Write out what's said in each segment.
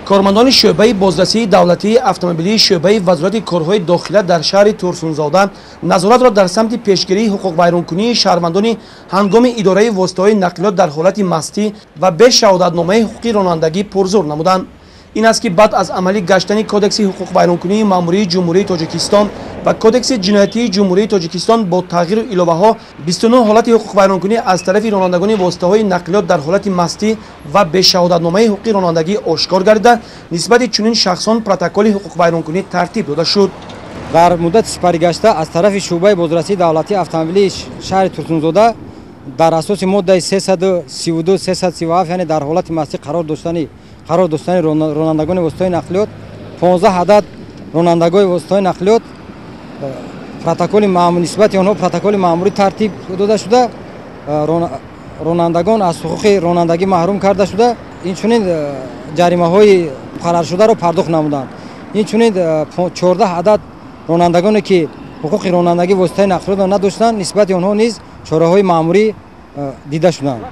Кормандони шӯъбаи бозрасии давлатии автомобилии шӯъбаи вазорати корҳои дохила дар шаҳри Турсунзода назоратро дар самти пешгирии ҳуқуқвайронкунии шаҳрвандони ҳангоми идораи воситаҳои нақлиёт дар ҳолати мастӣ ва бе шаҳодатномаи ҳуқуқи ронандагӣ пурзур намуданд. Ин аст ки баъд аз амалӣ гаштани Кодекси ҳуқуқвайронкунии маъмурии Ҷумҳурии Тоҷикистон ва Кодекси ҷиноятии Ҷумҳурии Тоҷикистон бо тағйиру иловаҳо 29 ҳолати ҳуқуқвайронкунӣ аз тарафи ронандагони воситаҳои нақлиёт дар ҳолати мастӣ ва бешаҳодатномаи ҳуқуқи ронандагӣ ошкор гардида, нисбати чунин шахсон протоколи ҳуқуқвайронкунӣ тартиб дода шуд. Дар муддати сипаригашта аз тарафи шӯъбаи бозрасии давлатии автомобилии шаҳри Турсунзода дар асоси моддаи 332 337, яъне дар ҳолати мастӣ қарор доштани ронандагони воситаҳои нақлиёт, 15 адад ронандагони воситаҳои нақлиёт протоколи нисбати онҳо протоколи маъмурӣ тартиб дода шуда, ронандагон аз ҳуқуқи ронандагӣ маҳрум карда шуда, инчунин ҷаримаҳои муқарраршударо пардохт намуданд. Инчунин 14 адад ронандагоне ки ҳуқуқи ронандагӣ воситаи нақлиётро надоштанд, нисбати онҳо низ чораҳои маъмурӣ дида шуданд.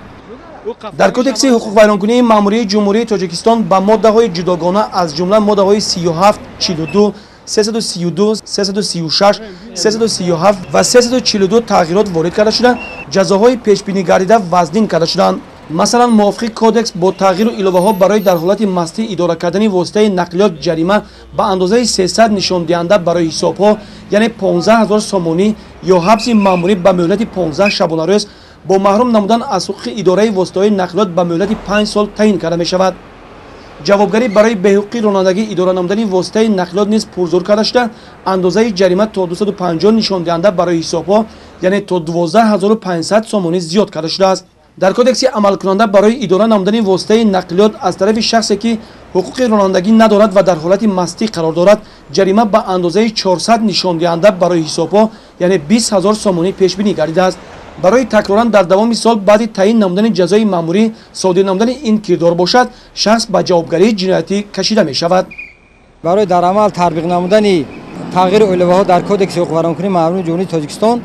Дар Кодекси ҳуқуқвайронкунии маъмурии Ҷумҳурии Тоҷикистон ба моддаҳои ҷудогона, аз ҷумла моддаҳои 37, 42, 332, 336, 337 ва 342 тағйирот ворид карда шуда, ҷазоҳои пешбинӣ гардида вазнин карда шуданд. Масалан, мувофиқи кодекс бо тағйиру иловаҳо барои дар ҳолати мастӣ идора кардани воситаи нақлиёт ҷарима ба андозаи 300 нишондиҳанда барои ҳисобҳо, яъне 15 000 сомонӣ, ё ҳабси маъмурӣ ба муҳлати 15 шабонарӯз бо маҳрум намудан аз ҳуқуқи идораи воситаҳои нақлиёт ба муҳлати 5 сол таъин карда мешавад. Ҷавобгарӣ барои беҳуқуқи ронандагӣ идора намудани воситаи нақлиёт низ пурзур карда шуда, андозаи ҷарима то 250 нишондиҳанда барои ҳисобҳо, яъне то 12 500 сомонӣ зиёд карда шудааст. Дар кодекси амалкунанда барои идора намудани воситаи нақлиёт аз тарафи шахсе ки ҳуқуқи ронандагӣ надорад ва дар ҳолати мастӣ қарор дорад, ҷарима ба андозаи 400 нишондиҳанда барои ҳисобҳо, яъне 20 000 сомонӣ пешбинӣ гардидааст. Барои такроран дар давоми сол баъди таъин намудани ҷазои маъмурӣ содир намудани ин кирдор бошад, шахс ба ҷавобгарии ҷиноятӣ кашида мешавад. Барои дар амал татбиқ намудани тағйиру иловаҳо дар Кодекси ҳуқуқвайронкунии маъмурии Ҷумҳурии Тоҷикистон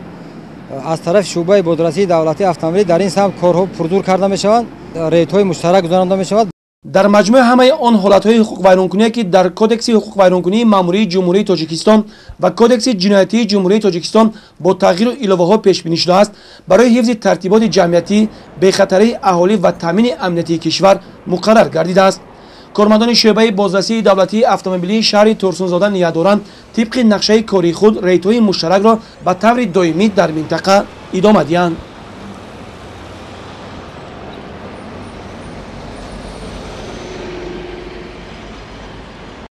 аз тарафи шӯъбаи бозрасии давлатии автомобилӣ дар ин самт корҳо пурзур карда мешаванд, рейдҳои муштарак гузаронда мешавад. Дар маҷмӯи ҳамаи он ҳолатҳои ҳуқуқвайронкуние ки дар Кодекси ҳуқуқвайронкунии маъмурии Ҷумҳурии Тоҷикистон ва Кодекси ҷиноятии Ҷумҳурии Тоҷикистон бо тағйиру иловаҳо пешбинӣ шудааст, барои ҳифзи тартиботи ҷамъиятӣ, бехатарии аҳолӣ ва таъмини амниятии кишвар муқаррар гардидааст. Кормандони шӯъбаи бозрасии давлатии автомобилии шаҳри Турсунзода ният доранд, тибқи нақшаи кории худ рейдҳои муштаракро ба таври доимӣ дар минтақа идома диҳанд.